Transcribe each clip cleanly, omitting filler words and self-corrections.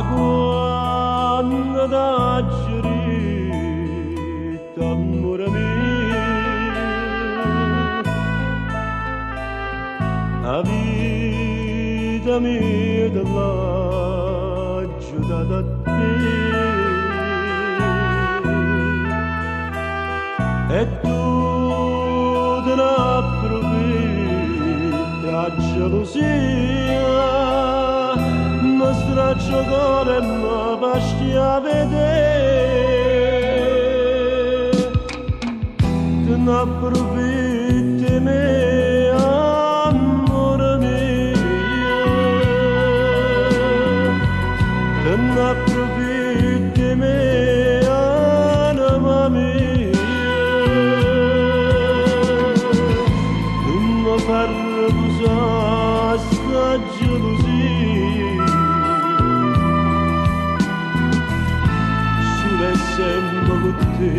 Quando t'aggio ditto ammore mio, 'a vita mia te l'aggio data a te. E tu te n'apprufitte 'a gelusia, me straccia 'o core e me fa a vedè. Te n'apprufitte 'e me, ammore mio, te n'apprufitte 'e me, anema mia. Nun me fa arrepusà 'sta gelusia, sulo e sempe cu te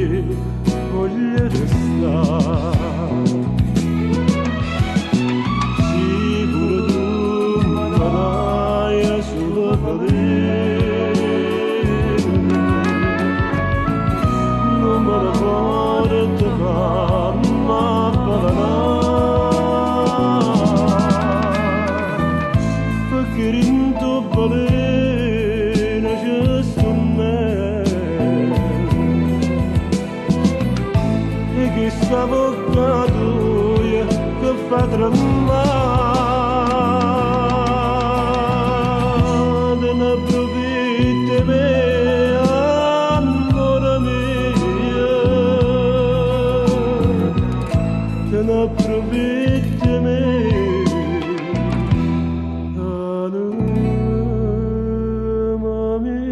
voglio restà. Si pure tu me daje sulo veleno, nun me ne 'mporta ca m'avvelenà. Pecché dint' 'o veleno ce sta 'o mmele 'e chesta vocca toja che fa tremmà. Te n'apprufitte 'e me, ammore mio, te n'apprufitte 'e me, anema mia.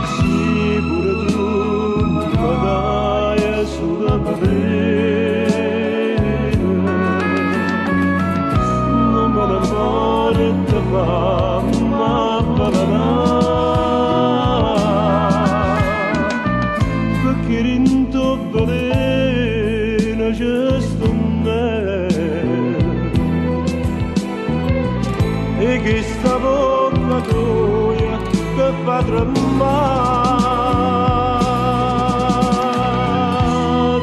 Si pure tu me daje sulo veleno, nun me ne 'mporta ca m'avvelenà. Pecché dint' 'o veleno ce sta 'o mmele 'e chesta vocca toja che fa tremmà.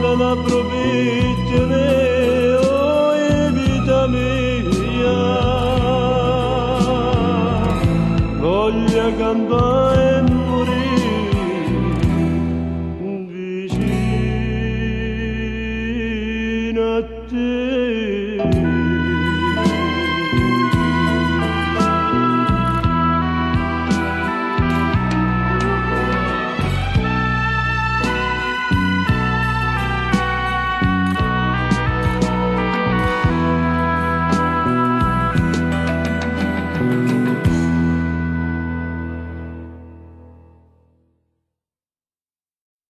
Te n'apprufitte 'e me, oje vita mia, voglio campà e murì vicino a te.